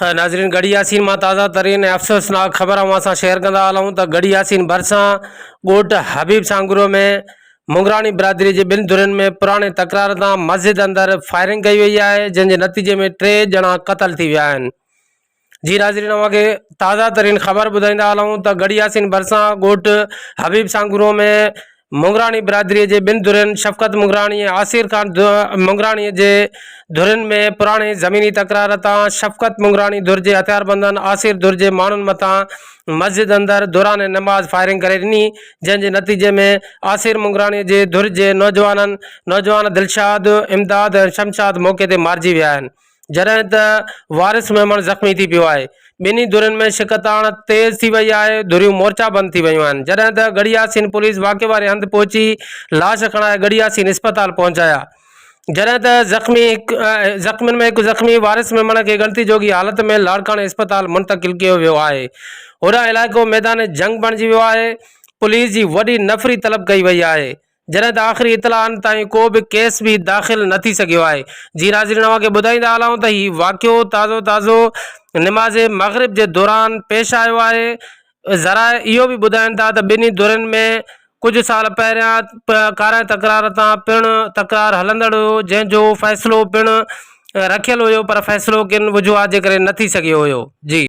ناظرين ڳڙهي ياسين مان تازه ترين ۽ افسوسناڪ خبر اوهان سان شيئر ڪندا هلون ته ڳڙهي ياسين ڀرسان ڳوٺ حبيب سانگرو ۾ مونگراڻي برادري جي ٻن ڌرين ۾ پراڻي تڪرار تان مسجد اندر فائرنگ ڪئي وئي آهي جنهن جي نتيجي ۾ ٽي ڄڻا قتل ٿي ويا آهن جي ناظرين اوهان کي تازه ترين خبر ٻڌائيندا هلون ته ڳڙهي ياسين ڀرسان ڳوٺ حبيب سانگرو ۾ مڱراڻي برادريء جي ٻن ڌرين شفقت مڱراڻي ۽ آسير خان مڱراڻي جي ڌرين ۾ پراڻي زميني تڪرار تان شفقت مڱراڻي ڌر جي هٿياربندن آسير ڌر جي ماڻهن مٿان مسجد اندر دوران نماز فائرنگ ڪري ڏني جنهن جي نتيجي ۾ آسير مڱراڻي جي ڌر جي نوجوانن نوجوان دلشاد، امداد ۽ شمشاد موقعي تي مارجي ويا آهن. جڏهن ته وارث ميمڻ زخمي ٿي پيو آهي. ٻنهي ڌرين ۾ ڇڪتاڻ تيز ٿي وئي آهي، ڌريون مورچا بند ٿي ويون آهن، جڏهن ته ڳڙهي ياسين پوليس واقعي واري هنڌ پهچي لاش کڻائي ڳڙهي ياسين اسپتال پهچايا، جڏهن ته زخمي زخمين ۾ هڪ زخمي وارث ميمڻ کي ڳڻتي جوڳي حالت ۾ لاڙڪاڻي اسپتال منتقل ڪيو ويو آهي. هوڏانهن علائقو ميدان جنگ بڻجي ويو آهي، پوليس جي وڏي نفري طلب ڪئي وئي آهي. جڏهن ته آخري اطلاعن تائين ڪو به ڪيس به داخل نه ٿي سگهيو آهي. جي ناظرين اوهان کي ٻڌائيندا هلون ته هي واقعو تازو تازو نماز مغرب جي دوران پيش آيو آهي. ذرائع اهو به ٻڌائين ٿا ته ٻنهي ڌرين ۾ ڪجهه سال پهريان ڪارنهن تڪرار تان پڻ تڪرار هلندڙ هيو جنهن جو فيصلو پڻ رکيل هيو پر فيصلو ڪن وجوهات جي ڪري نه ٿي سگهيو هيو. جي.